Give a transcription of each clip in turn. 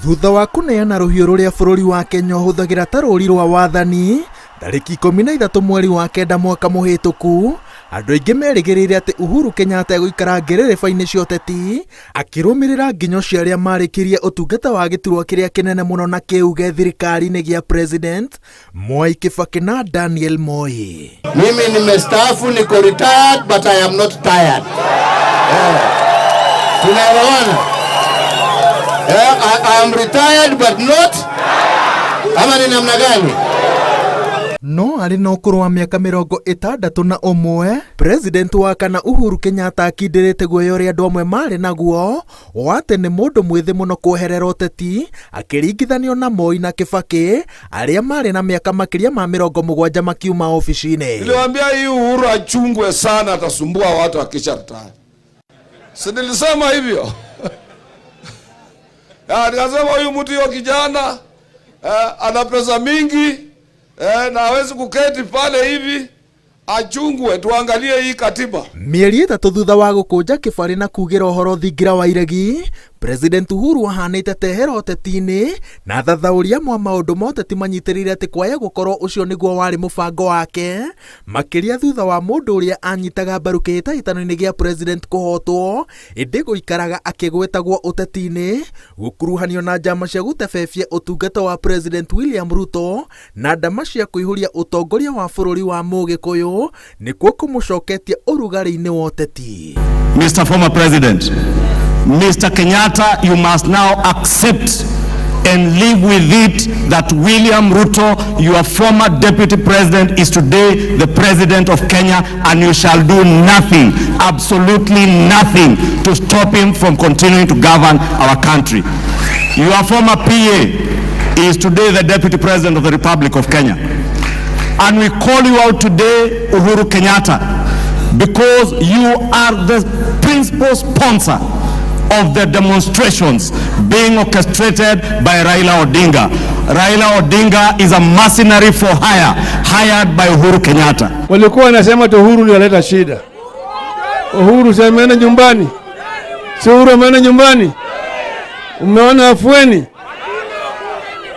Thutha wa kũneana rũhiũ rũrĩa bũrũri wa Kenya ũhũthagĩra ta rũri rwa wathani, tarĩki 13 mweri wa kenda mwaka mũhĩtũku, andũ aingĩ merĩgĩrĩire atĩ Uhuru Kenyatta egũikara ngĩrĩrĩba-inĩ cia ũteti akĩrũmĩrĩra nginyo cia arĩa marĩkirie ũtungata wa gĩturwa kĩrĩa kĩnene mũno na kĩuge thirikari-inĩ gĩa President Mwai Kibaki na Daniel Moi. Mimi nimestaafu, niko retired but I am not tired. Yeah. Tunaelewana? Yeah, I am retired but not ama ni namna gani? No arĩ na ũkũrũ wa mĩaka 61, President wa kana Uhuru Kenyatta akindĩrĩte guoya ũrĩa andũ amwe marĩ naguo wa atĩ nĩ mũndũ mwĩthĩ mũno kweherera ũteti akĩringithanio na Moi na Kibaki arĩa marĩ na mĩaka makĩria ma 70 makiuma obici-inĩ. Niliwaambia hii Uhuru achungwe sana, atasumbua watu akisha retire. Si nilisema hivyo? Ya, nikasema huyu mtu hiyo kijana ana pesa mingi na hawezi kuketi pale hivi, achungwe, tuangalie hii katiba. Mĩeri 3 thutha wa gũkũnja kĩbarĩ na kugĩra ũhoro thingira wa iregi, President Uhuru ahanĩte tehera ũteti-inĩ na thathaũri amwe a maũndũ ma ũteti manyitĩrĩire atĩ kwaya gũkorwo ũcio nĩguo warĩ mũbango wake, makĩria thutha wa mũndũ ũrĩa anyitaga mbaru kĩhĩtahĩtano-inĩ gĩa President kũhotwo, ĩndĩ gũikaraga akĩgwetagwo ũteti-inĩ, gũkuruhanio na njama cia gũtebebia ũtungata wa President William Ruto na ndama cia kũihũria ũtongoria wa bũrũri wa Mũgĩkũyũ nĩkuo kũmũcoketie ũrugarĩ-inĩ wa ũteti. Mr. Former President, Mr. Kenyatta, you must now accept and live with it that William Ruto, your former deputy president, is today the president of Kenya, and you shall do nothing, absolutely nothing, to stop him from continuing to govern our country. Your former PA is today the deputy president of the Republic of Kenya. And we call you out today, Uhuru Kenyatta, because you are the principal sponsor of the demonstrations being orchestrated by Raila Odinga. Raila Odinga is a mercenary for hire, hired by Uhuru Kenyatta. Walikuwa wanasema tu Uhuru ndio aleta shida. Uhuru si ameenda nyumbani? Si Uhuru ameenda nyumbani? Umeona afueni?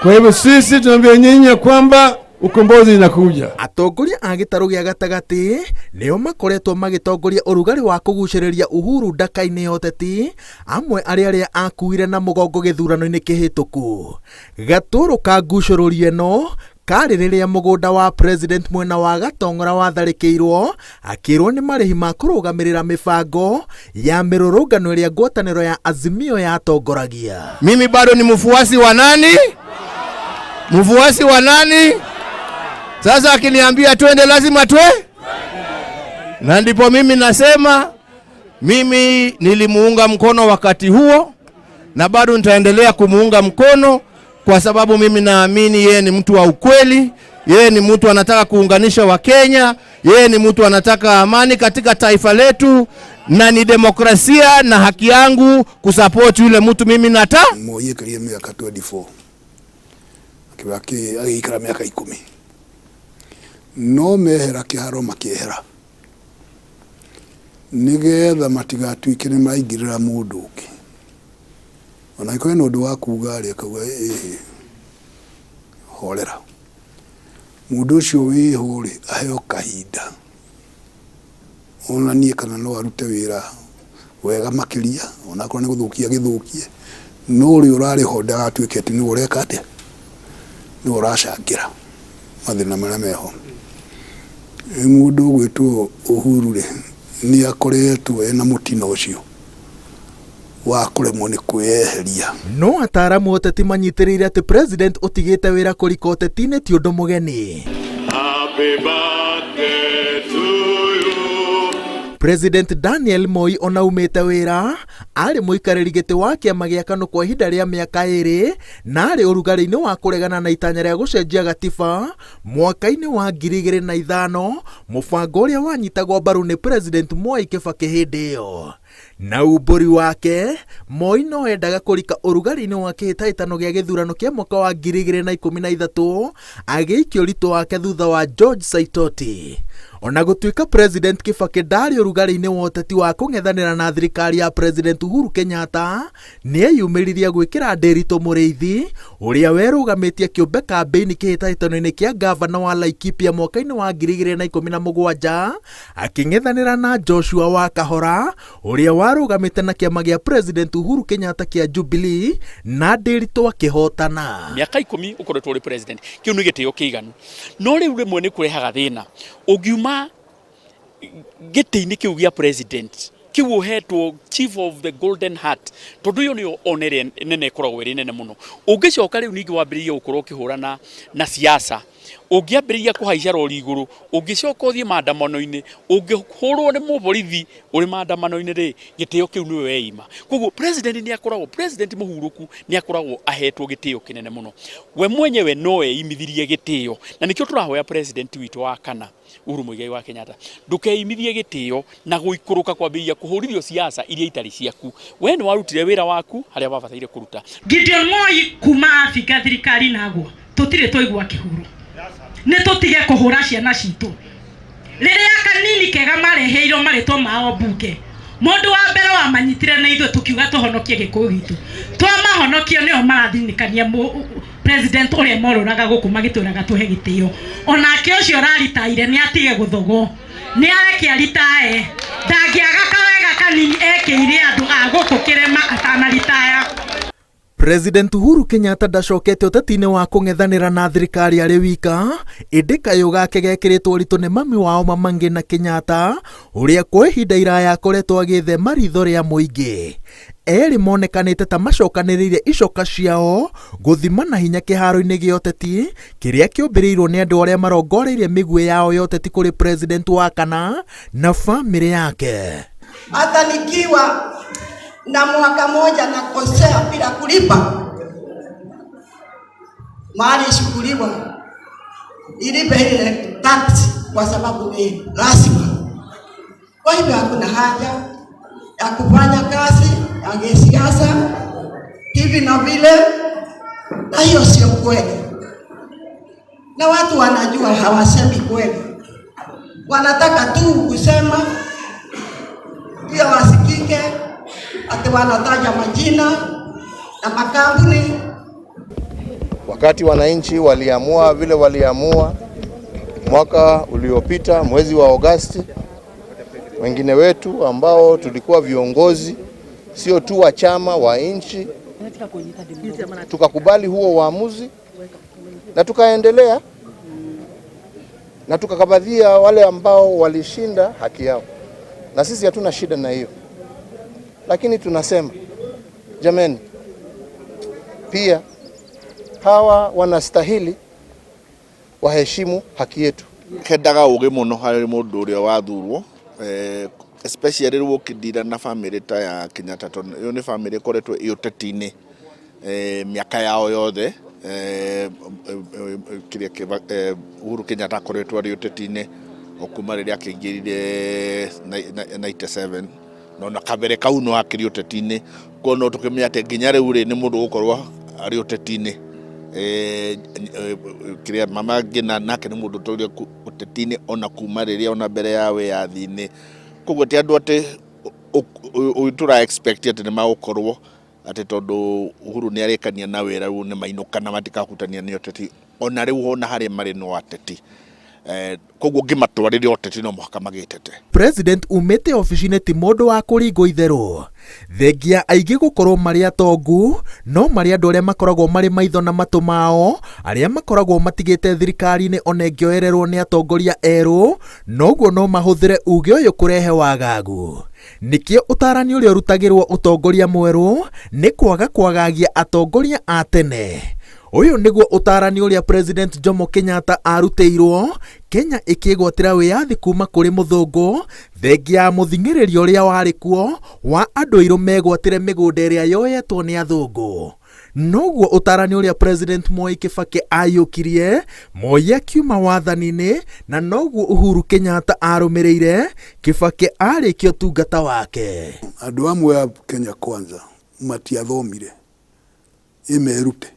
Kwa hivyo sisi tunaambia nyinyi ya kwamba ukombozi inakuja. Atongoria a gĩtarũ gĩa gatagatĩ nĩo makoretwo magĩtongoria ũrugarĩ wa kũgucĩrĩria Uhuru ndaka-inĩ ya ũteti, amwe arĩ arĩa akuire na mũgongo gĩthurano-inĩ kĩhĩtũku. Gatũrũ ka ngucũrũrio ĩno karĩ rĩrĩa mũgũnda wa President mwena wa Gatong'ora watharĩkĩirwo, akĩrwo nĩ marĩhi ma kũrũgamĩrĩra mĩbango ya mĩrũrũngano ĩrĩa ngwatanĩro ya Azimio yatongoragia. Mimi bado ni mfuasi wa nani? Mfuasi wa nani? Sasa akiniambia twende lazima twe. Na ndipo mimi nasema mimi nilimuunga mkono wakati huo na bado nitaendelea kumuunga mkono kwa sababu mimi naamini yeye ni mtu wa ukweli, yeye ni mtu anataka kuunganisha Wakenya, yeye ni mtu anataka amani katika taifa letu, na ni demokrasia na haki yangu kusupport yule mtu mimi nata. Moi aikarire mĩaka 24, Kibaki agĩikara mĩaka 10, no mehera kĩharo makĩehera nĩgetha matigatuĩke nĩ maraingĩrĩra mũndũ ũngĩ. Ona angĩkorwo hena ũndũ wa kuga rĩ, akauga ĩĩ horera, mũndũ ũcio wĩho rĩ aheo kahinda onanie kana no arute wĩra wega makĩria, onakorwo nĩ gũthũkia gĩthũkie, no ũrĩa ũrarĩ ho ndagatuĩke atĩ nĩwe ũreka atĩa, nĩwe ũracangĩra mathĩna marĩa meho. Mũndũ ũgwĩtwo Uhuru rĩ, nĩ akoretwo ena mũtino ũcio wa kũremwo nĩ kwĩyeheria. No ataramu ũteti manyitĩrĩire atĩ President ũtigĩte wĩra kũrika ũteti-inĩ ti ũndũ mũgeni. Happy birthday to you. President Daniel Moi ona umĩte wĩra arĩ mũikarĩri gĩtĩ wa kĩama gĩa KANU kwa ihinda rĩa mĩaka 2 na arĩ ũrugarĩ-inĩ wa kũregana na itanya rĩa gũcenjia gatiba mwaka-inĩ wa 2005, mũbango ũrĩa wanyitagwo mbaru nĩ President Mwai Kibaki hĩndĩ ĩyo. Na umbũri wake, Moi no endaga kũrika ũrugarĩ-inĩ wa kĩhĩtahĩtano gĩa gĩthurano kĩa mwaka wa 2013 agĩikia ũritũ wake thutha wa George Saitoti. Ona gũtuĩka President Kibaki ndarĩ ũrugarĩ-inĩ wa ũteti wa kũng'ethanĩra na thirikari ya President Uhuru Kenyatta, nĩeyumĩririe gwĩkĩra Ndĩritũ Mũrĩithi ũrĩa werũgamĩtie kĩũmbe kambĩini kĩhĩtahĩtano-inĩ kĩa ngavana wa Laikipia mwaka-inĩ wa 2017 akĩng'ethanĩra na Joshua wa Kahora ũrĩa warũgamĩte na kĩama gĩa President Uhuru Kenyatta kĩa Jubilee na Ndĩritũ akĩhotana. Mĩaka 10 ũkoretwo ũrĩ president, kĩu nĩ gĩtĩo kĩiganu. No rĩu rĩmwe nĩ kũrehaga thĩna ũngiuma gĩtĩ-inĩ kĩu gĩa president kĩu ũhetwo chief of the golden heart, tondũ ĩyo nĩyo ona ĩrĩa nene ĩkoragwo ĩrĩ nene mũno. Ũngĩcoka rĩu ningĩ wambĩrĩrie gũkorwo ũkĩhũrana na siasa, ũngĩambĩrĩria kũhaica rori igũrũ, ũngĩcoka ũthiĩ maandamano-inĩ, ũngĩhũrwo nĩ mũborithi ũrĩ maandamano-inĩ rĩ, gĩtĩo kĩu nĩwe weima. Koguo president nĩ akoragwo, president mũhurũku nĩ akoragwo ahetwo gĩtĩo kĩnene mũno. We mwenyewe no eimithirie gĩtĩo, na nĩkĩo tũrahoya president witũ wa kana Uhuru Muigai wa Kenyatta, ndũkeimithie gĩtĩo na gũikũrũka kwambĩrĩria kũhũrithio siasa iria itarĩ ciaku. We nĩ warutire wĩra waku harĩa wabataire kũruta. Gideon Moi kuma abinga thirikari nagwa tũtirĩ twaigua kĩhuro. Nĩ tũtige kũhũra ciana citũ. Rĩrĩa kanini kega mareheirwo marĩtwa mao mbunge, mũndũ wa mbere wamanyitire nĩ ithuĩ tũkiuga tũhonokie Gĩkũyũ gitũ. Twamahonokio nĩo marathinĩkania president ũrĩa morũraga gũkũ magĩtwĩraga tũhe gĩtĩo. Onake ũcio ũraritaire nĩ atige gũthogwo, nĩ areke aritae, ndangĩaga kawega kanini ekĩire andũ a gũkũ kĩrĩma atanaritaya. President Uhuru Kenyatta ndacokete ũteti-inĩ wa kũng'ethanĩra na thirikari arĩ wika, ĩndĩ kayũ gake gekĩrĩtwo ũritũ nĩ mami wao Mama Ngina Kenyatta, ũrĩa kwa ihinda iraya akoretwo agĩthema ritho rĩa mũingĩ. Erĩ monekanĩte ta macokanĩrĩire icoka ciao gũthima na hinya kĩharo-inĩ gĩa ũteti kĩrĩa kĩũmbĩrĩirwo nĩ andũ arĩa marongoreirie mĩguĩ yao ya ũteti kũrĩ president wa kana na bamĩrĩ yake. Hata nikiwa na mwaka moja na kosea bila kulipa, mali ishukuliwa ilipe ile tax kwa sababu ni lazima. Kwa hivyo hakuna haja ya kufanya kazi ya kisiasa hivi na vile, na hiyo sio kweli, na watu wanajua, hawasemi kweli, wanataka tu kusema pia wasikike ati wanataja majina na makampuni. Wakati wananchi waliamua vile waliamua mwaka uliopita mwezi wa Agosti, wengine wetu ambao tulikuwa viongozi sio tu wa chama, wa nchi, tukakubali huo uamuzi na tukaendelea na tukakabadhia wale ambao walishinda haki yao, na sisi hatuna shida na hiyo, lakini tunasema jameni, pia hawa wanastahili waheshimu haki yetu. Kendaga ũgĩ mũno harĩ mũndũ ũrĩa wathurwo, especially rĩu ũkĩndira na family ta ya Kenyatta, tondũ ĩyo nĩ family ĩkoretwo ĩ ũteti-inĩ mĩaka yao yothe. Kĩrĩa Uhuru Kenyatta akoretwo arĩ ũteti-inĩ o kuma rĩrĩa akĩingĩrire 97, no na kabere kau no akĩrĩ ũteti-inĩ. Koguo no tũkĩmenye atĩ nginya rĩu rĩ nĩ mũndũ ũgũkorwo arĩ ũteti-inĩ. Kĩrĩa Mama Ngina nake nĩ mũndũ ũtũire ũteti-inĩ ona kuma rĩrĩa ona mbere ya wĩyathi-inĩ. Koguo ti andũ atĩ tũra expect atĩ nĩ magũkorwo atĩ tondũ Uhuru nĩ arĩkania na wĩra rĩu nĩ mainũka na matikahutania nĩ ũteti. Ona rĩu ona harĩa marĩ no ateti. Koguo ngĩmatwarĩra ũteti no mũhaka magĩtete. President umĩte obici-inĩ ti mũndũ wa kũringwo itherũ. Thengia aingĩ gũkorwo marĩ atongu, no marĩ andũ arĩa makoragwo marĩ maitho na matũ mao, arĩa makoragwo matigĩte thirikari-inĩ ona ĩngĩoererwo nĩ atongoria erũ, noguo no mahũthĩre uge ũyũ kũrehe wagagu. Nĩkĩo ũtarani ũrĩa ũrutagĩrwo ũtongoria mwerũ nĩ kwaga kwagagia atongoria a tene. Ũyũ nĩguo ũtarani ũrĩa President Jomo Kenyatta arutĩirwo Kenya ĩkĩgwatĩra wĩyathi kuma kũrĩ mũthũngũ, thengia ya mũthing'ĩrĩrio ũrĩa warĩ kuo wa andũ airũ megwatĩre mĩgũnda ĩrĩa yoyetwo nĩ athũngũ. Noguo ũtarani ũrĩa President Mwai Kibaki aiyũkirie, Moi akiuma wathani-inĩ, na noguo Uhuru Kenyatta arũmĩrĩire Kibaki arĩkia ũtungata wake. Andũ amwe a Kenya Kwanza matiathomire ĩmerute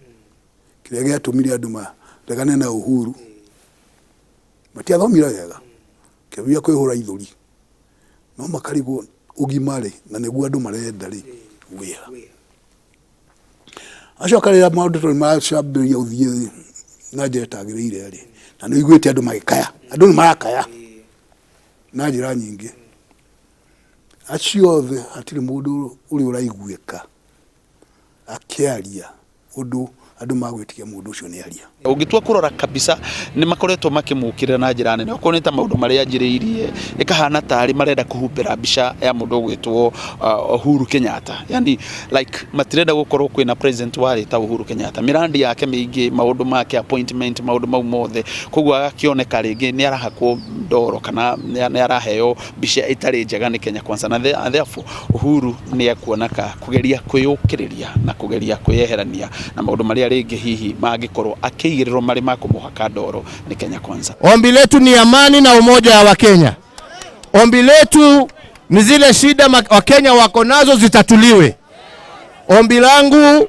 kĩrĩa gĩatũmire andũ maregane na Uhuru, matiathomire wega. Kĩambĩrĩria kwĩhũra ithũri no makarigwo ũgima rĩ na nĩguo andũ marenda rĩ wĩha. Acoka rĩrĩa maũndũ tondũ nĩmacambĩrĩria gũthiĩ na njĩra ĩtagĩrĩire rĩ, na nĩ ũiguĩte andũ magĩkaya, andũ nĩ marakaya na njĩra nyingĩ. Acio othe hatirĩ mũndũ ũrĩ ũraiguĩka akĩaria ũndũ andũ magwĩtikia mũndũ ũcio nĩ aria. Ũngĩtua kũrora kabisa nĩ makoretwo makĩmũkĩrĩra na njĩra nene okorwo nĩ ta maũndũ marĩa anjĩrĩirie ĩkahana tarĩ marenda kũhumbĩra mbica ya mũndũ ũgwĩtwo Uhuru Kenyatta, yani like matirenda gũkorwo kwĩna president warĩ ta Uhuru Kenyatta, mĩrandi yake mĩingĩ, maũndũ make appointment, maũndũ mau mothe, koguo agakĩoneka rĩngĩ nĩ arahakwo ndoro kana nĩ araheo mbica ĩtarĩ njega nĩ Kenya Kwanza na therefore Uhuru nĩ ekuoneka kũgeria kwĩyũkĩrĩria na kũgeria kwĩyeherania na maũndũ marĩa rĩngĩ hihi mangĩkorwo akĩigĩrĩrwo marĩ ma kũmũhaka ndoro nĩ Kenya Kwanza. Ombi letu ni amani na umoja wa Wakenya. Ombi letu ni zile shida Wakenya wako nazo zitatuliwe. Ombi langu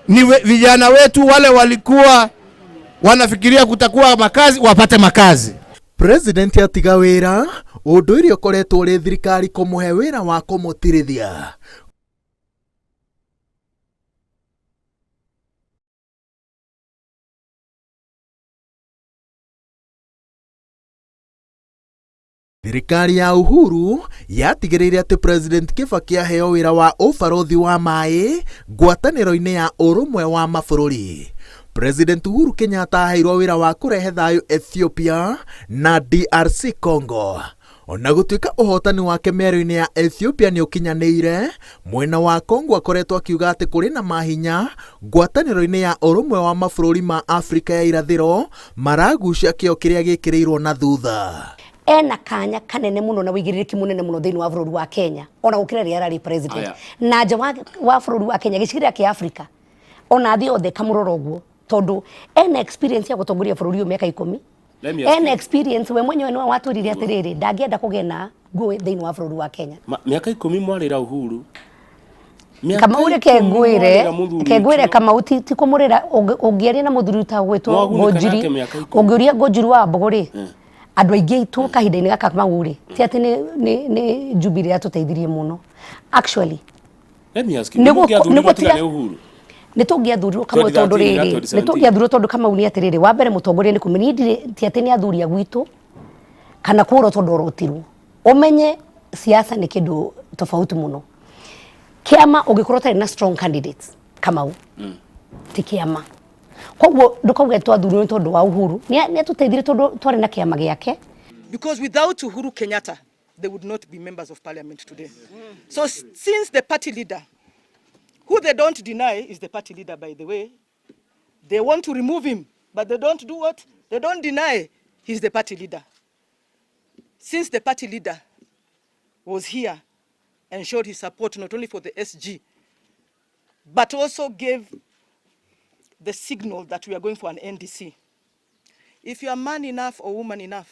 ni vijana wetu wale walikuwa wanafikiria kutakuwa makazi wapate makazi. President atiga wĩra ũndũire ũkoretwo ũrĩ thirikari kũmũhe wĩra wa kũmũtirithia. Thirikari ya Uhuru yatigĩrĩire atĩ President Kibaki aheo wĩra wa ũbarũthi wa maĩ ngwatanĩro-inĩ ya ũrũmwe wa mabũrũri. President Uhuru Kenyatta aheirwo wĩra wa kũrehe thayũ Ethiopia na DRC Congo. Ona gũtuĩka ũhotani wake mĩario-inĩ ya Ethiopia nĩ ũkinyanĩire, mwena wa Congo akoretwo akiuga atĩ kũrĩ na mahinya ngwatanĩro-inĩ ya ũrũmwe wa mabũrũri ma Afrika ya irathĩro maragucia kĩo kĩrĩa gĩkĩrĩirwo na thutha. Ena kanya kanene muno na wĩigĩrĩrĩki mũnene mũno thĩinĩ wa bũrũri wa Kenya ona gũkĩra rĩrĩa ararĩ president. Aya. Na nja wa bũrũri wa Kenya, gĩcigĩrĩra kĩa Afrika, ona thĩ yothe ĩkamũrora ũguo tondũ ena experience ya gũtongoria bũrũri ũyũ mĩaka 10. Let me ask Ena you. experience we mwenyewe nĩwe watwĩrire atĩrĩrĩ ndangĩenda kũgĩa na ngũĩ thĩinĩ wa bũrũri wa Kenya. Mĩaka 10 mwarĩra Uhuru. Mĩaka Kamau reke 10 ngwĩre, mwarĩra mũthuri reke ngwĩre ũcio. Kamau ti kũmũrĩra, ũngĩaria na mũthuri ta gwĩtwo Mwagunĩka Ngũnjiri, nake mĩaka 10. ũngĩũria Ngũnjiri wa Mbũgũ rĩ, andũ aingĩ aitũ kahinda-inĩ gaka Kamau rĩ, ti atĩ nĩ Jubilee yatũteithirie mũno. Actually, Let me ask you, nĩ mũngĩathurirwo nĩguo tiga tiga nĩ Uhuru? Nĩ tũngĩathurirwo Kamau 2013 tondũ na rĩrĩ, nĩ 2017. tũngĩathurirwo tondũ Kamau nĩ atĩrĩrĩ, wa mbere mũtongoria nĩ kũmenya, niĩ ndirĩ, ti atĩ nĩ athuri a gwitũ kana kũrwo tondũ orotirwo. Ũmenye siasa nĩ kĩndũ tofauti mũno. Kĩama ũngĩkorwo ũtarĩ na strong candidates Kamau, ti kĩama. Koguo ndũkauge twathurirwo nĩ tondũ wa Uhuru. Nĩ atũteithirie tondũ twarĩ na kĩama gĩake. Because without Uhuru Kenyatta, they would not be members of parliament today. So since the party leader, who they don't deny is the party leader, by the way, they want to remove him, but they don't do what? They don't deny he's the party leader. Since the party leader was here and showed his support not only for the SG, but also gave the signal that we are going for an NDC. If you are man enough or woman enough,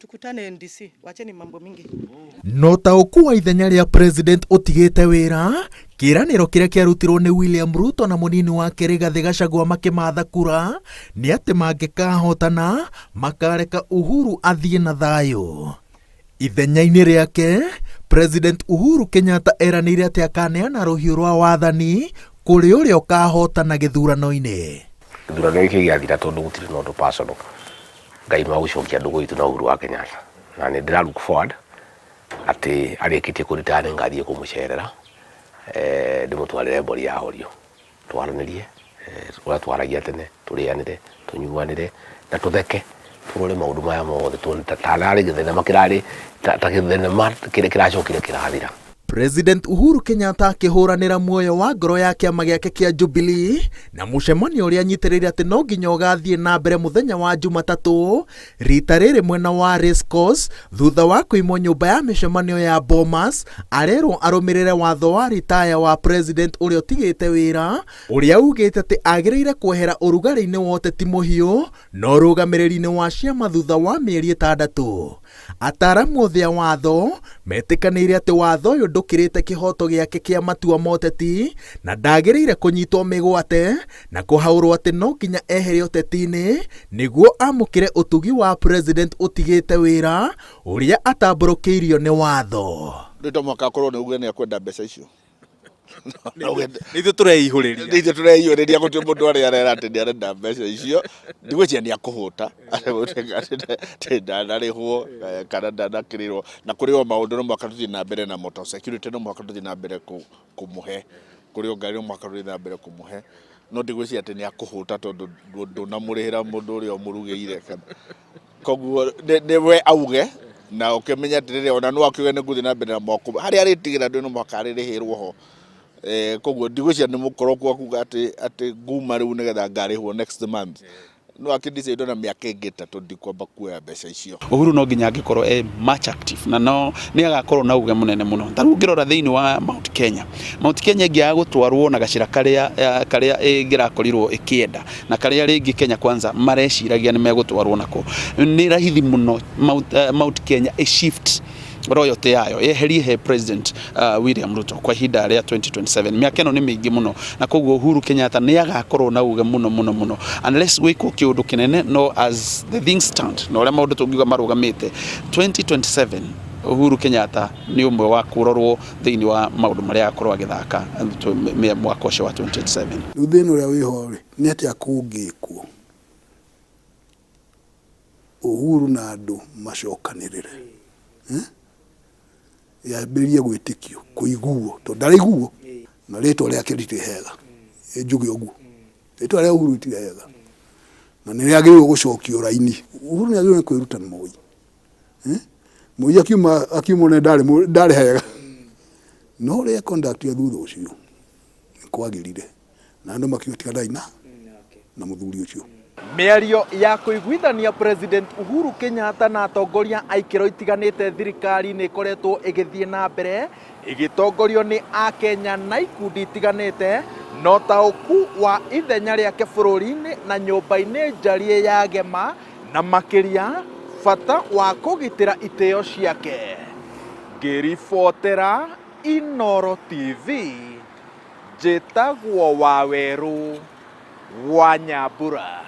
tukutane NDC, wacheni mambo mingi. No taũku wa ithenya rĩa president ũtigĩte wĩra, kĩĩranĩro kĩrĩa kĩarutirwo nĩ William Ruto na mũnini wake Rigathĩ Gachagua makĩmatha kura nĩ atĩ mangĩkahotana makareka Uhuru athiĩ na thayũ. Ithenya-inĩ rĩake, President Uhuru Kenyatta eranĩire atĩ akaneana rũhiũ rwa wathani kũrĩ ũrĩa ũkahotana gĩthurano-inĩ. Gĩthurano gĩkĩ gĩathira tondũ gũtirĩ na ũndũ personal, Ngai no agũcokia ndũgũ itũ na Uhuru wa Kenyatta. Na nĩ ndĩra look forward atĩ arĩkĩtie kũ retire nĩ ngathiĩ kũmũcerera, ndĩmũtwarĩre mbũri ya horio, twaranĩrie ũrĩa twaragia tene, tũrĩanĩre, tũnyuanĩre na tũtheke, tũrore maũndũ maya mothe tuone ta tararĩ gĩthenema kĩrarĩ ta gĩthenema kĩrĩa kĩracokire kĩrathira. President Uhuru Kenyatta akĩhũranĩra muoyo wa ngoro ya kĩama gĩake kĩa Jubilee na mũcemanio ũrĩa anyitĩrĩire atĩ no nginya ũgathiĩ na mbere mũthenya wa Jumatatũ rita rĩrĩ mwena wa Race Course thutha wa kũimwo nyũmba ya mĩcemanio ya Bomas arerwo arũmĩrĩre watho wa ritaya wa president ũrĩa ũtigĩte wĩra ũrĩa ugĩte atĩ agĩrĩire kwehera ũrugarĩ-inĩ wa ũteti mũhiũ na ũrũgamĩrĩri-inĩ wa ciama thutha wa mĩeri 6. Ataaramu othe a watho metĩkanĩire atĩ watho ũyũ ndũkĩrĩte kĩhoto gĩake kĩa matua ma ũteti na ndagĩrĩire kũnyitwo mĩgwate na kũhaũrwo atĩ no nginya ehere ũteti-inĩ nĩguo amũkĩre ũtugi wa president ũtigĩte wĩra ũrĩa atambũrũkĩirio nĩ watho. Rĩu to mũhaka akorwo nĩ uge nĩ ekwenda mbeca icio. Nĩ ithuĩ tũreihũrĩria. Nĩ ithuĩ tũreihũrĩria gũtirĩ mũndũ arĩa arera atĩ nĩ arenda mbeca icio. Ndigwĩciria nĩ akũhũta atĩ ndanarĩhwo kana ndanakĩrĩrwo. Na kũrĩ o maũndũ no mũhaka tũthiĩ na mbere namo to security no mũhaka tũthiĩ na mbere kũmũhe. Kũrĩ o ngari no mũhaka tũthiĩ na mbere kũmũhe. No ndigwĩciria atĩ nĩ akũhũta tondũ ndũnamũrĩhĩra mũndũ ũrĩa ũmũrugĩire. Koguo nĩ we auge na ũkĩmenye atĩrĩrĩ ona no akiuge nĩ ngũthiĩ na mbere na mwako harĩa arĩtigĩra ndũ no mũhaka arĩrĩhĩrwo ho. Koguo ndigwĩciria nĩ mũkoroku wa kuga atĩ atĩ nguma rĩu nĩgetha ngarĩhwo next month. No akĩ decide ona mĩaka ĩngĩ ĩtatũ ndikwamba kuoya mbeca icio. Uhuru no nginya angĩkorwo e much active na no nĩ agakorwo na uge mũnene mũno. Ta rĩu ũngĩrora thĩinĩ wa Mount Kenya, Mount Kenya ĩngĩaga gũtwarwo na gacĩra karĩa karĩa ĩngĩrakorirwo ĩkĩenda na karĩa rĩngĩ Kenya Kwanza mareciragia nĩ megũtwarwo nako, nĩ raithi mũno Mount Kenya ĩ shift royalty yayo yeherie he President William Ruto kwa ihinda rĩa 2027. Mĩaka ĩno nĩ mĩingĩ mũno na koguo Uhuru Kenyatta nĩ agakorwo na uge mũno mũno mũno unless gwĩkwo kĩũndũ kĩnene, no as the things stand na ũrĩa maũndũ tũngiuga marũgamĩte 2027 Uhuru Kenyatta nĩ ũmwe wa kũrorwo thĩinĩ wa maũndũ marĩa agakorwo agĩthaka mwaka ũcio wa 2027. Rĩu thĩna ũrĩa wĩho rĩ, nĩ atĩa kũngĩkwo Uhuru na andũ macokanĩrĩre eh? Yambĩrĩrie gwĩtĩkio, kũiguo, tondũ ndaraiguo na rĩtwa rĩake rĩtirĩ hega, njuge ũguo, rĩtwa rĩa Uhuru rĩtirĩ hega na nĩ rĩagĩrĩirwo gũcokio raini. Uhuru nĩ agĩrĩirwo nĩ kwĩruta na Moi eh? Moi akiuma akiuma one ndarĩ ndarĩ hega no ũrĩa conduct ya thutha ũcio nĩ kwagĩrire na andũ makiuga tiganai na na mũthuri ũcio. Mĩario ya kũiguithania President Uhuru Kenyatta na atongoria a ikĩro itiganĩte thirikari-inĩ ĩkoretwo ĩgĩthiĩ na mbere ĩgĩtongorio nĩ Akenya na ikundi itiganĩte na ũtaũku wa ithenya rĩake bũrũri-inĩ na nyũmba-inĩ njariĩ ya Gema na makĩria bata wa kũgitĩra itĩo ciake. Ngĩribotera Inooro TV, njĩtagwo Wawerũ wa Nyambura.